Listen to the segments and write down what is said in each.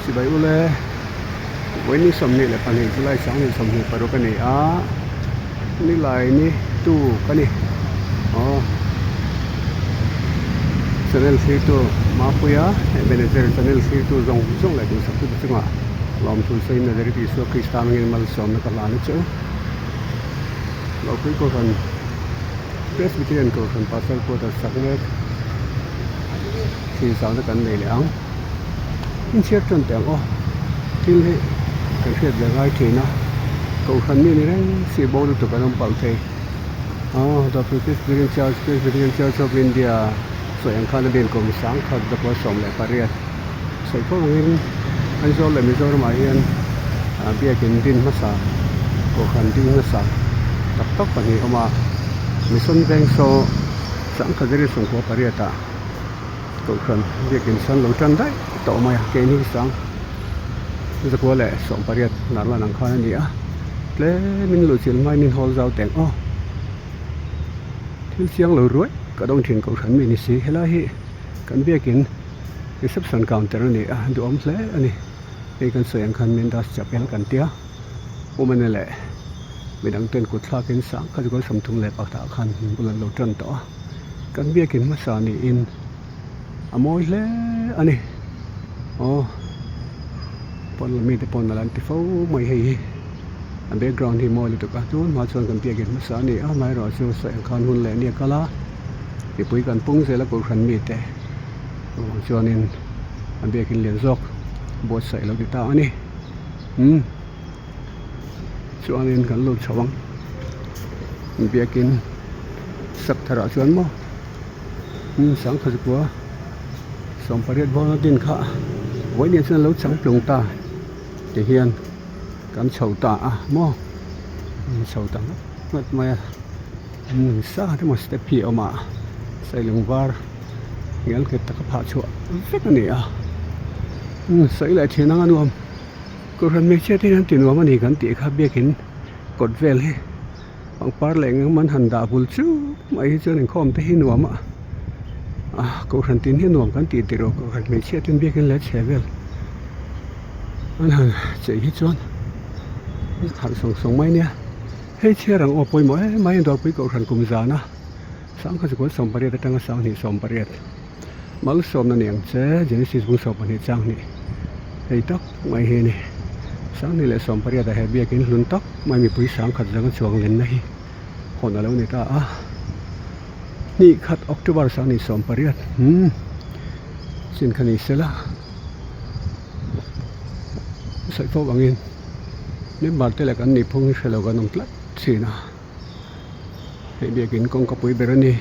Sipai ule vawiin 22 July 2026 a ni a, nilai ni tuk a ni. Aw channel thirtu Mapuia Ebenezer channel thirtu zawng zawng leh duhsaktute chungah lawmthu sawiin Nazareth Isua Krista hmangin malsawmna ka hlan a che u. Lopui Kohhran Presbyterian Kohhran Pastor Quarter sak mek thil zauhna kan nei leh ang. Inchhiar tan teh ang aw. Thil hi kan hriat ve ngai thin a, Kohhran mi ni reng si bo lutuk an awm palh thei. Aw The Presbyterian Church, Presbyterian Church of India sawi ang khan a din kum sangkhat zakua 18 sawi fo angin Aizawl leh Mizoramah hian biakin din hmasa Kohhran ding hmasa tak tak pahnih a awm a, Mission Veng saw sangkhat zir 98 ah Kohhran biakin san lo tan daih tawh mai a, keini hi sang 118 nar lan ang khan a ni a, tlemin luhchilh hmain in hawl zau teng aw thil chiang lo ruai ka dawng thin Kohhran mi ni si helai hi kan biakin reception counter a ni a duhawm hle a ni hei kan sawi ang khan Mendas chapel kan tia Pumana leh midang ten kut thlakin sang kha chu 34 ah khan bul an lo tan tawh a kan biakin hmasa niin a mawi hle a ni aw pawn lam mite pawn a lan ti fo mai hei hi a background hi mawi lutuk a tun hma chuan kan biakin hmasa a ni a amaherawhchu sawi ang khan hun leh nia kal a mipui kan pung zel a kohhran mite chuvang chuanin a biakin lian zawk buatsaih lo ti ta a ni umm chuanin kan lut chho ang biakin sak tharah chuan maw umm sangkhat 18 bawna din kha vawiin chuan a lo chang tlung ta ti hian kan chho ta a maw chho ta nghat nghat mai a umm sa te maw step hi a awm a sailung var ngel nghet taka phah chhuah vek a ni a umm sawi leh thin ang a nuam. Kohhran hmeichhia te hian an ti nuam a ni kan tih kha biakin kawt vel hi pangpar leh eng emaw an han dah bul chu mai hi chuan inkhawm te hi nuam a ah kohhran tin hi nuam kan tih tirh kohhran hmeichhia ten biakin leh chhe vel an han chei hi chuan an harh sawng sawng mai nia hei chhiar ang aw pawimawh em mai dawrpui kohhran kum zana sangkhat zakua 18 atanga sanghnih 18. Malsawmna ni ang che, Genesis bung 12 chang hnih hei tak mai hi a ni. 2018 ah he biakin hlun tak mai mipui 10,000 zanga chuang lenna hi hawn a lo ni ta a. Hnih khat October 2018 hmm chin kha ni sela sawi fo angin member te leh kan nihphung hi hre lo kan awm tlat thin a. Hei biakin kawngka pui ber a ni.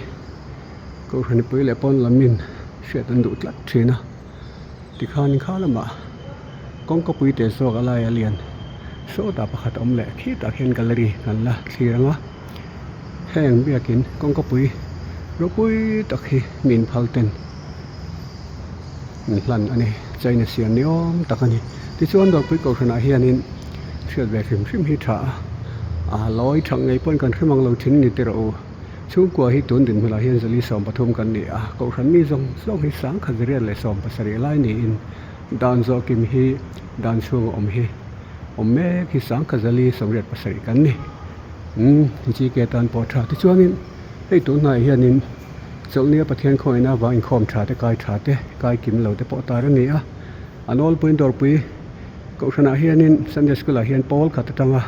Kohhran mipui leh pawn lam in hriat an duh tlat thin a tikhan kha lamah kawngka pui te zawk a laia lian sawtah pakhat a awm leh khitah khian gallery kan la thlir ang a heng biakin kawngka pui ropui tak hi min phal ten min hlan a ni china siam ni awm tak a ni tichuan dawrpui kohhranah hianin hriat ve hrim hrim hi tha a a lawi thak ngei pawn kan hre mang lo thin a ni tiraw u. Chhungkua hi tun dinhmunah hian zali 13 kan ni a, Kohhran mi zawng zawng hi 1170 lai niin dan zawh kim hi dan chhunga awm hi awm mek hi 1087 kan ni. Umm GK tan pawh tha tichuanin hei tun hnaiah hianin chawlhnia Pathian khawngaihin avang inkhawm tha te kai tha te kai kim lo te pawh tar a ni a, a nawlpuiin dawrpui Kohhranah hianin Sunday School ah hian pawl khat atanga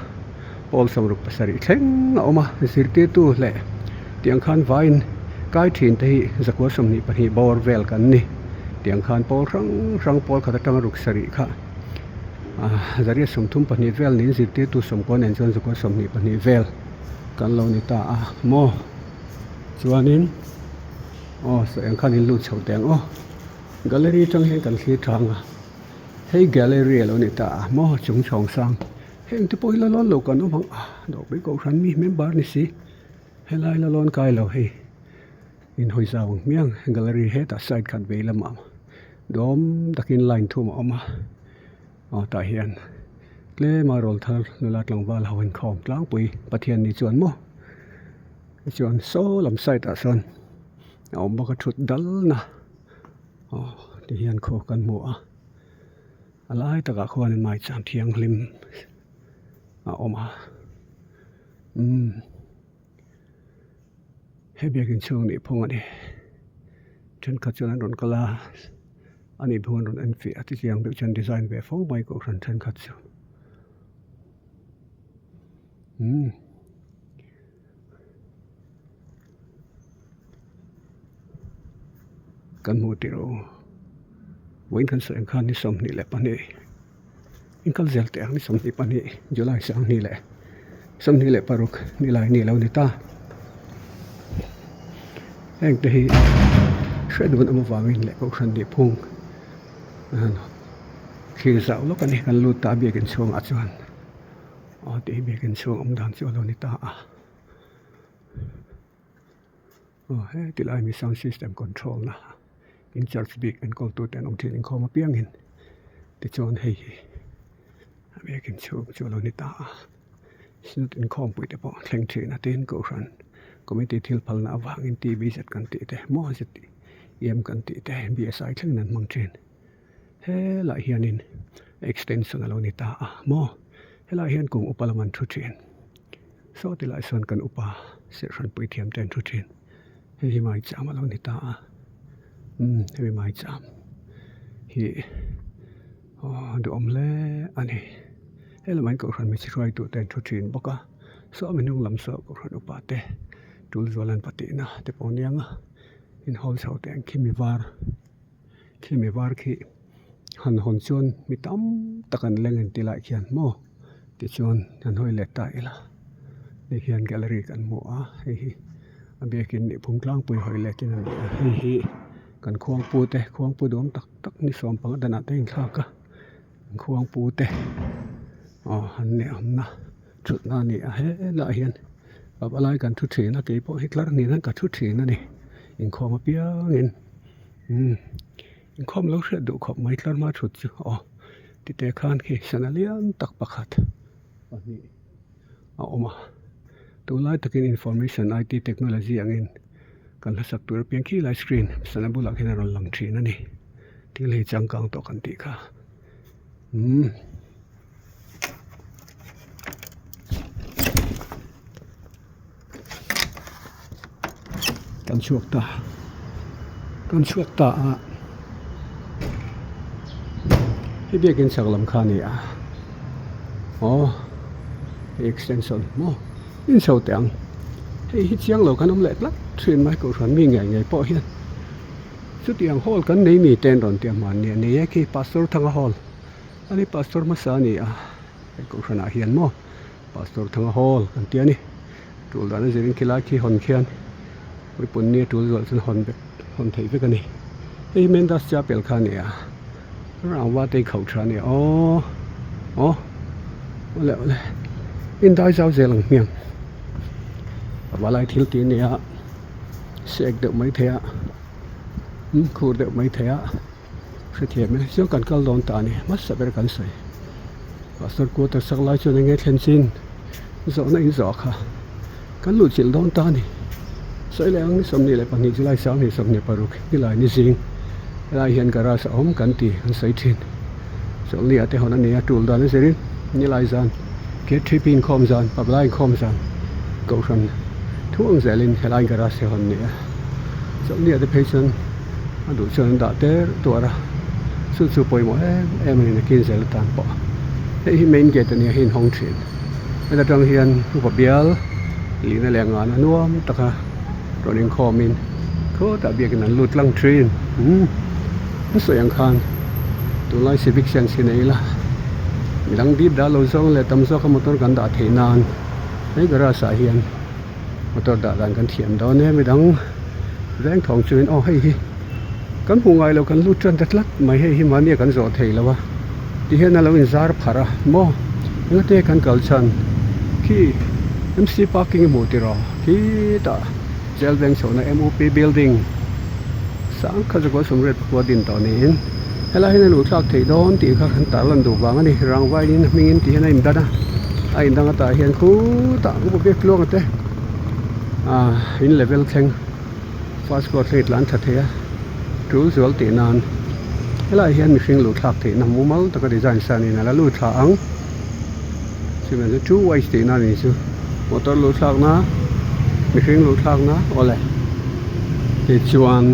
Pawl 67 thleng a awm a, zirtirtu leh tiang khan vaiin kai thin te hi 122 bawr vel kan ni. Tiang khan pawl hrang hrang pawl khat atanga ruk sarih kha 132 vel niin zirtirtu 90 nen chuan 122 vel kan lo ni ta a maw. Chuanin aw sawi ang khan in lut chho teh ang aw. Gallery atang hian kan thlir thang a, hei gallery a lo ni ta a maw chung chhawng sang. Heng te pawh hi la lawn lo kan awm ang a dawhpui kohhran mi member ni si helai la lawn kai lo hei inhawi zau ang hmiang gallery hetah side khat vei lamah dawm takin line thum a awm a aw tah hian tlema rawl thar nula tlangval ho inkhawm tlangpui Pathian ni chuan maw tichuan saw lam side ah sawn a awm bawk a thut dal na aw ti hian khaw kan hmu a. A lai takah khuanin maicham thianghlim a awm a umm he biakin chhung nih phung a ni thenkhat chuan an rawn kal a a nih phung an rawn en fiah a tichiang deuh chuan design ve fo mai kohhran thenkhat chu umm. Kan hmuh tih rawh u. Vawiin kan sawi ang khan ni 22 in kal zel teh ang ni 22 July 2026 ni lai ni lo ni ta. Heng te hi hriat dun awm avangin leh kohhran nih phung thlir zau lawk a ni kan lut ta a biakin chhungah chuan. Aw tih hi biakin chhung awm dan chu a lo ni ta a. Aw heti lai mi sound system control na in charge bik enkawl tu te an awm thin inkhawm apiangin tichuan hei hi a biakin chhung chu a lo ni ta a. Synod inkhawmpui te pawh thleng thin a tin kohhran committee thil phalna avangin T_V zet kan tih te maw zet E_M kan tih te B_S_I thlengin an hmang thin. Helaiah hianin extension a lo ni ta a maw helaiah hian kum upa lam an thu thin saw ti lai sawn kan upa serhhran puithiam te an thu thin hei hi maicham a lo ni ta a umm hemi maicham hi aw duhawm hle a ni helamah hian kohhran mi chhihruaitu te an thu thin bawk a saw mi hnung lam saw kohhran upa te tul zual an patihna te pawh a niang a inhawl chho te an khi mi var. Khi mi var khi han hawn chuan mi tam tak an leng en ti lai khian maw tichuan han hawi let ta ila hei hian gallery kan hmu a hei hi a biakin nih phung tlangpui hawi let in a ni a hei hi kan khuangpu te khuangpu duam tak tak ni sawm panga danah te a inthlak a khuangpu te aw an nih awmna thutna a ni a helaiah hian a palai kan thu thin a keipawh hi tlar niin ka thu thin a ni inkhawm apiangin. Umm inkhawm lo hriat duh khawp mai tlar hma thut chu aw tite khan khi sana lian tak pakhat pahnih a awm a tunlai takin information I T technology angin kan hlasak tur apiang khi lai screen sana bulah khian a rawn lang thin a ni thil hi changkang tawh kan tih kha umm. Kan chhuak ta kan chhuak ta a hei biakin chhak lam kha a ni a aw hei extension maw in chho teh ang hei hi chiang lo kan awm leh tlat thin mai kohhran mi ngei ngei pawh hian chutiang hall kan nei mi te an rawn ti a hmanni a ni e khi pastor thanga hall a ni pastor hmasa a ni a hei kohhranah hian maw. Pastor Thanga Hall kan ti a ni. Tul dan a zirin khilai khi hawn khian puipun ni a tul zual chuan hawn vek hawn theih vek a ni. Hei hi Mendas Chapel kha a ni a, rangva te hi khauh tha a ni a aw aw awle awle indai zau zel ang hmiang pavalai thil tih a ni a sek deuh mai thei a khur deuh mai thei a. Hrethiam e, chuan kan kal dawn ta a ni, hmasa ber kan sawi. Pastor quarter sak lai chuan enge thlen chin zawhna in zawh kha kan luh chilh dawn ta a ni. Sawi leh ang ni 22 July 2026 nilai ni zing helai hian garage a awm kan ti an sawi thin. Chawlhni ah te hawn a ni a, tul dan a zirin nilai zan KTP inkhawm zan, Pabla inkhawm zan Kohhran thu ang zelin helai garage hi hawn ni a. Chawlhni ah te phei chuan a duh chuan an dah ter tuar a, chu chu pawimawh em em a ni nakin zel atan pawh. Hei hi main gate a nia hei inhawng thin. Heta tang hian upa bial lihna leh ngahna nuam taka rawn inkhawmin khawtah biakin an lut tlang thin. Umm an sawi ang khan tunlai civic sense hi nei ila midang dip dah lo zawng leh tam zawka motor kan dah theih nan hei garage ah hian motor dah dan kan thiam dawn e midang veng thawng chuin aw hei hi kan hmuh ngai lo kan lut tan ta tlat mai hei hi mahni a kan zawh thei lo a ti hian a lo in zar pharh a maw engate kan kal chhan khi M C parking i hmuh tiraw khitah jail veng chhohna M U P building sang kha chu kawlsawm riat pakua din tawh niin helai hian a luh thlak theih dawn tih kha kan tarlan duh vang a ni rangvain in a hmingin ti hian a indan a a indang atah hian khutah upa biak tluanga te ah in level thleng first floor thleng i tlan tha thei a tul zual tih nan. Helaiah hian mihring luh thlak theihna mumal taka design sa niin a la lut thla ang. Chumi chu two ways tihna a ni chu. Motor luh thlakna, mihring luh thlakna awle. Tichuan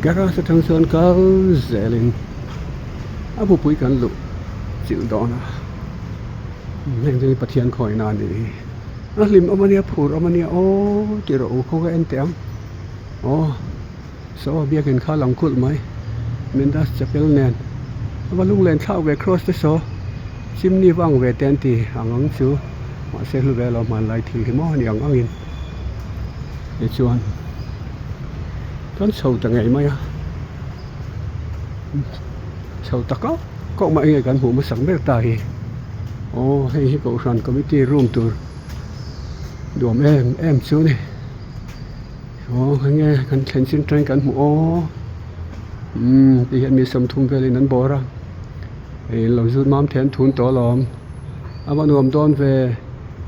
garage atang chuan kal zelin a bupui kan luh chilh dawn a. Heng chu Pathian khawihna a nih hi. A hlim awm a nia, phur awm a nia aw tih rawh u khaw ka en teh ang. Aw saw biakin kha lang kulh mai Mendas chapel nen a va lunglen thlak ve cross te saw chimney va ang ve te an ti ang ang chu mahse hlu ve lo hmanlai thil hi maw a ni ang angin tichuan kan chho ta ngei mai a chho ta kauh kauh mai nge kan hmuh hmasak ber ta hi aw hei hi kohhran committee room tur duam em em chu a ni. Aw enge kan thlen chin tang kan hmu aw umm ti hian mi 30 velin an bawr a ih lo zut mam then thun tawh alawm a va nuam dawn ve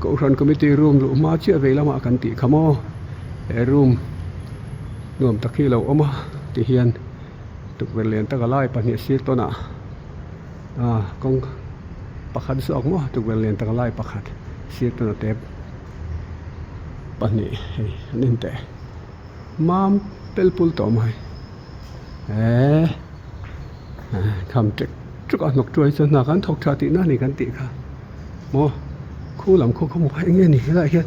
kohhran committee room luh hma chiah vei lamah kan tih kha maw he room nuam tak hi a lo awm a ti hian tukverh lian tak a lai pahnih a sir tawnah ah kawng pakhat zawk maw tukverh lian tak a lai pakhat sir tawnah te. Pahnih hei an inteh mam pel pul tawh mai eee kham tek tuk a hnawk tuai chuan hna kan thawk tha tihna a ni kan tih kha maw khu lam khaw khaw hmuh eng nge ni helaiah hian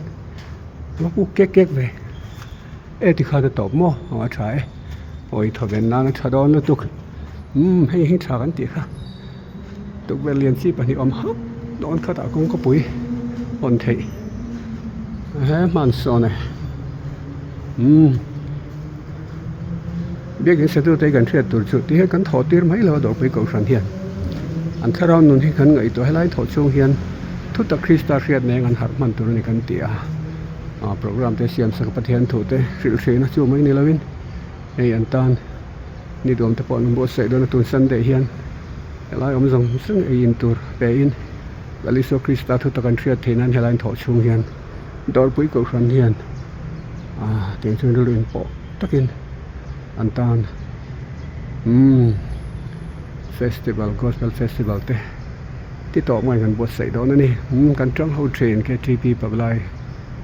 va puk kek kek ve e tikhan a tawp maw aw a tha e awi thawven nan a tha dawn lutuk umm hei hi tha kan tih kha. Tukverh lian chi pahnih awm hauh dawn khatah kawngkapui hawn theih he hman sawn e umm biakin satu te hi kan hriat tur chu ti hian kan thawh tir mai lo a dawrpui kohhran hian an thlarau nun hi kan ngaihtuah helai thawh chhung hian thutak Krista hriat neng an harh hman tur a ni kan ti a ah program te siam sak Pathian thu te hrilh hrehna chu mai ni lovin hei an tan. Ni duam te pawh an buatsaih dawn a tun Sunday hian helai awm zawng zawng ei in tur pe in Lal Isua Krista thu tak an hriat theih nan helai an thawh chhung hian Dawrpui Kohhran hian ah tiang chuan rilru in pawh takin an tan umm festival gospel festival te ti tawh mai kan buatsaih dawn a ni umm kan tang ho thin K_T_P pavalai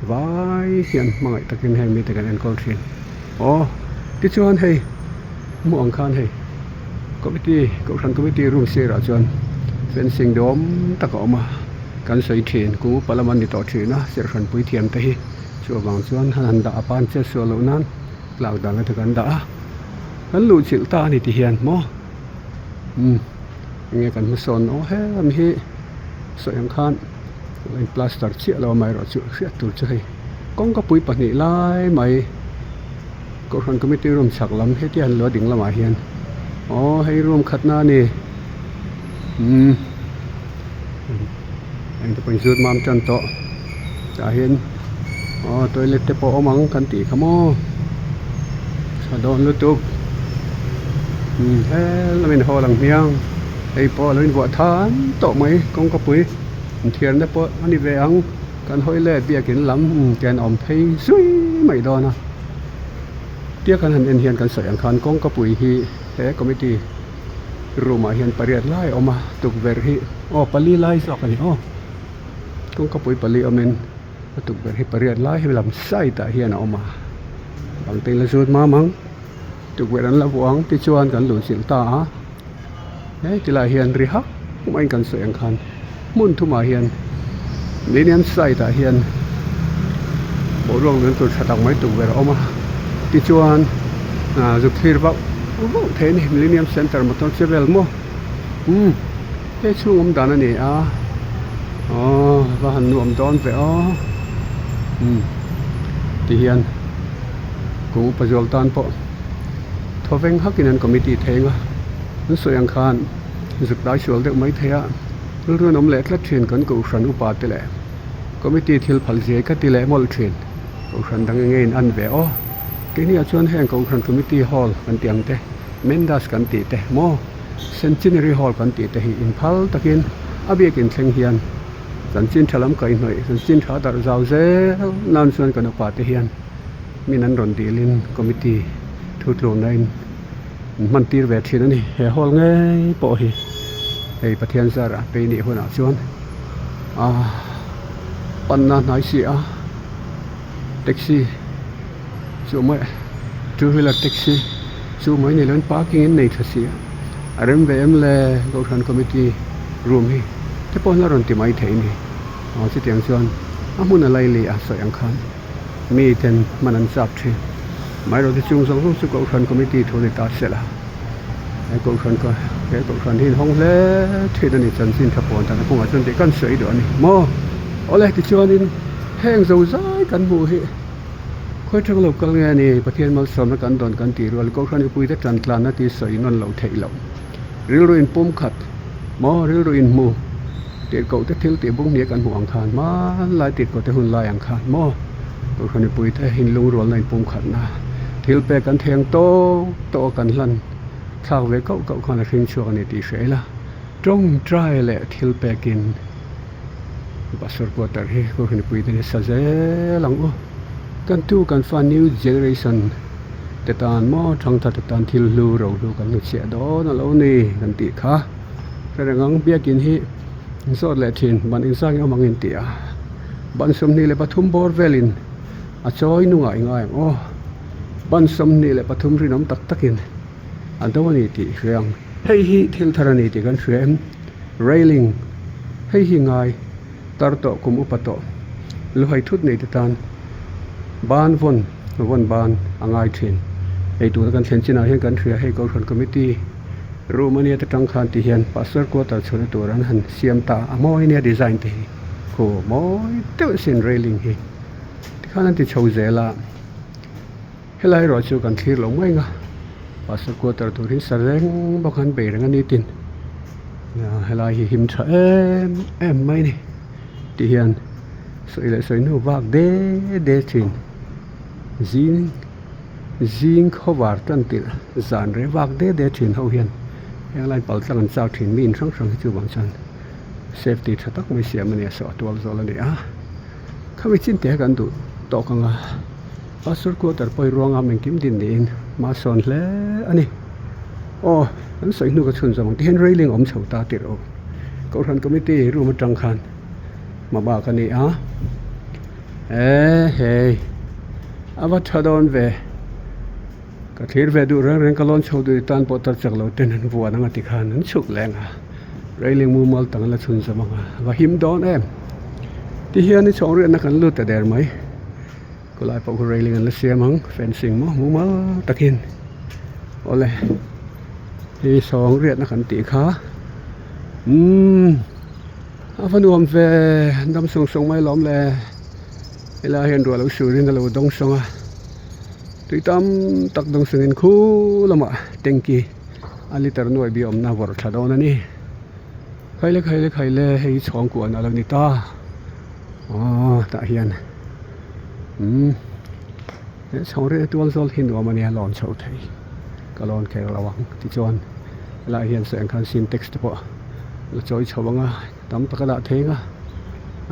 vai hian hmangaih takin heng mite kan enkawl thin. Aw tichuan hei hmuh ang khan hei committee kohhran committee room sirah chuan fencing duhawm tak a awm a kan sawi thin kung upa lam an ni tawh thin a serhhran puithiam te hi chuvang chuan han han dah a pan chet sual loh nan tlak dan te kan dah a kan luh chilh ta a ni ti hian maw umm enge kan hmasawn aw helami hi sawi ang khan plaster chiah lo amaherawhchu hriat tur chu hei. Kawngka pui pahnih lai mai Kohhran committee room chhak lam hetia han luah ding lamah hian aw hei room khatna a ni umm engte pawhin zut mam tan tawh tah hian aw toilet te pawh a awm ang kan tih kha maw tha dawn lutuk umm helamin hawl ang hmiang hei pawh a lo invuah than tawh mai kawngka pui inthiarna pawh a ni ve ang. Kan hawi leh biakin lam te an awm phei zui mai dawn a, tia kan han en hian kan sawi ang khan kawngkapui hi he committee room ah hian pariat lai a awm a, tukverh hi aw pali lai zawk a ni aw, kawngkapui pali awmin a tukverh hi pariat lai hemi lam side ah hian a awm a, bang te in la zut mam ang, tukverh an la vuah ang tichuan kan luhchilh ta a, he tilai hian ri hak maiin kan sawi ang khan. Hmun thumah hian Millennium side ah hian boruak lung tur tha tak mai tukverh a awm a tichuan ah zuk thlir vauh vauh thei a ni Millennium center motor che vel maw umm hei chhung awm dan a ni a aw va han nuam dawn ve aw umm tihian kum upa zual tan pawh thawveng hakin an committee thei ang a an sawi ang khan. Zuk dai sual deuh mai thei a, rilru an awm leh tlat thin kan Kohhran upa te leh Committee thil phal zia hi ka ti leh mawlh thin. Kohhran dang enge in an ve aw. Keini ah chuan heng Kohhran Committee Hall kan tih ang te, Mendas kan tih te maw, Centenary Hall kan tih te hi inphal takin a biakin thleng hian chanchin tha lam kaihhnawih, chanchin tha darh zau zel nan chuan kan upa te hian min an rawn dilin Committee thu tlukna in. An hman tir ve thin a ni. He hall ngei pawh hi hei Pathian zarah pei nih hunah chuan ah panna hnai si a taxi chu mai two wheeler taxi chu mai ni lovin parking in nei tha si a a rem ve em le Kohhran committee room hi te pawh hian a rawn ti mai thei a ni aw chutiang chuan a hmun a laili a sawi ang khan. Mi ten hman an chak thin. Amaherawhchu chung zawng zawng chu Kohhran Committee thu ni ta se la, he Kohhran ka he Kohhran hi inhawng hle thin a ni chanchin tha pawn dan a kawngah chuan tih kan sawi duh a ni maw? Awle tichuanin heng zo zai kan hmuh hi khawi tang lo kal nge a ni Pathian malsawmna kan dawn kan tih rual Kohhran mipuite tan tlanna tih sawi nawn lo theih loh. Rilru inpum khat maw rilru inhmu tirhkoh te thil tih bung hniah kan hmuh ang khan hmanlai tirhkoh te hun lai ang khan maw Kohhran mipui te inlungrualna inpum khatna thil pek kan theng tawk tawk a kan hlan thlak ve kauh kauh khan a hring chhuak a ni tih hria ila tawngtai leh thil pekin Pastor quarter hi Kohhran mipui te hi sa zel ang u kan tu kan fa new generation. Te tan maw thangtha te tan thil hlu ro hlu kan hnuchhiah dawn a lo ni kan tih kha hre reng ang biakin hi in zawt leh thin ban inzang awm ang in tih a ban 23 bawr velin a chawi nungah i ngai ang aw ban 23 rinawm tak takin a do a ni tih i hria ang hei hi thil thar a ni tih kan hria em railing hei hi ngai tar tawh kum upa tawh luhai thut nei te tan ban vawn vawn ban a ngai thin. Hei tuna kan thlen chinah hian kan hria hei Kohhran Committee room ania te tang khan ti hian Pastor quarter chhunna tur an han siam ta a mawi ania design te hi khu mawi deuh sin railing hi tikhan an ti chho zel a helai erawh chu kan thlir lo mai ang a Pastor quarter tur hi sa reng bawk an bei reng a ni tin helai hi him tha em em mai a ni ti hian. Sawi leh sawi hnu vak de de thin. Zing zing khawvar tan tirh zan reh vak de de thin ho hian heng lai pal tlang an chak thin mi in hrang hrang hi chu vang chuan safety tha tak mai siam a ni a saw a tual zawl a ni a. Khami chin te kan duh tawk ang a pastor quarter pawh hi ruangam engkim din niin hma sawn hle a ni. Aw kan sawi hnu ka chhun zawm ang tihian railing a awm chho ta tirh aw Kohhran committee room atang khan. Hma bak a ni a e hei a va tha dawn ve ka thlir ve duh reng reng ka lawn chho duh tan pawh tar chak lo ten an vuan ang a ti khan an chhuk leng a railing mumal tang la chhun zawm ang a a va him dawn em ti hian i chhawng riahna kan lut ta der mai khawlai pawh khu railing an la siam ang fencing maw mumal takin awle hei sawng riahna kan tih kha umm. A va nuam ve dam sawng sawng mai alawm le helai hian ruah lo surin a lo dawng sawng a tui tam tak dawng sawngin khu lamah tanky a liter nuai bi awmna vawrh thla dawn a ni khaile khaile khaile hei chhawng kuahna a lo ni ta aw tah hian umm he chhawng riahna tual zawl hi nuam a nia lawn chho thei ka lawn kher lo ang tichuan helaiah hian sawi ang khan sintex te pawh. La chawi chho ang a tam tak a dah thei ang a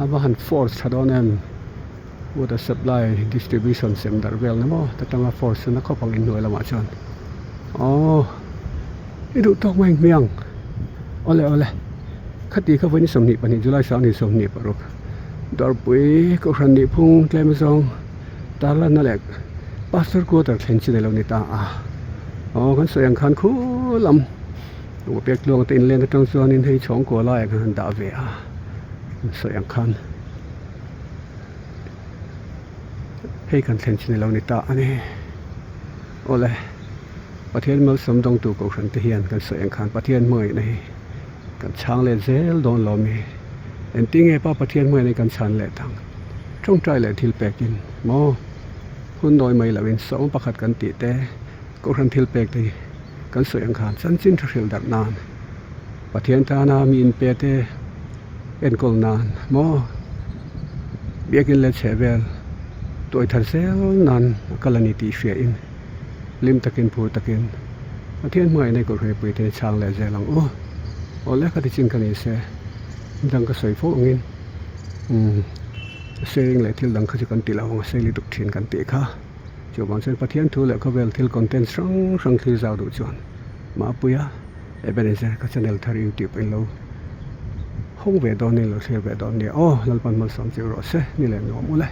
a va han force tha dawn em water supply distribution sem darh vel ni maw ta tanga force na khawp ang inhnuai lamah chuan aww i duh tawk mai hmiang awle awle khati kha vawiin 22 July 2026 dawrpui kohhran nih phung tlem zawng tarlanna leh pastor quarter thlen chin a lo ni ta a aw kan sawi ang khan khu lam. Pek tluang te inlen atang chuanin hei chhawngkua laiah khan han dah ve a sawi ang khan hei kan thlen chin alo ni ta a ni awle Pathian malsawm dawngtu kohhran te hian kan sawi ang khan Pathian hmangaihna hi kan chhang let zel dawn lo mi engtin nge pa Pathian hmangaihna hi kan chhan let ang tawngtai leh thil pekin maw hun nawi mai loin sawm pakhat kan tih te kohhran thil pek te hi. Kan sawi ang khan chanchin tha hrilh darh nan Pathian tana mi inpe te enkawl nan maw biakin leh chheh vel tuai thar zel nan a kal a ni tih hria in hlim takin phur takin Pathian hmangaihna i kawrhmei pui te chhang leh zel ang u. Aw le ka ti chin ka ni se dang ka sawi fo angin umm sharing leh thil dang kha chu kan ti lo ang a sei lutuk thin kan tih kha. Chuvang chuan Pathian thu leh khawvel thil contents hrang hrang thil zau duh chuan. Mapuia Ebenezer ka channel thar youtube in lo hawng ve dawn in lo share ve dawn nia aw Lalpan malsawm chiu rawh se ni leh nuam ule.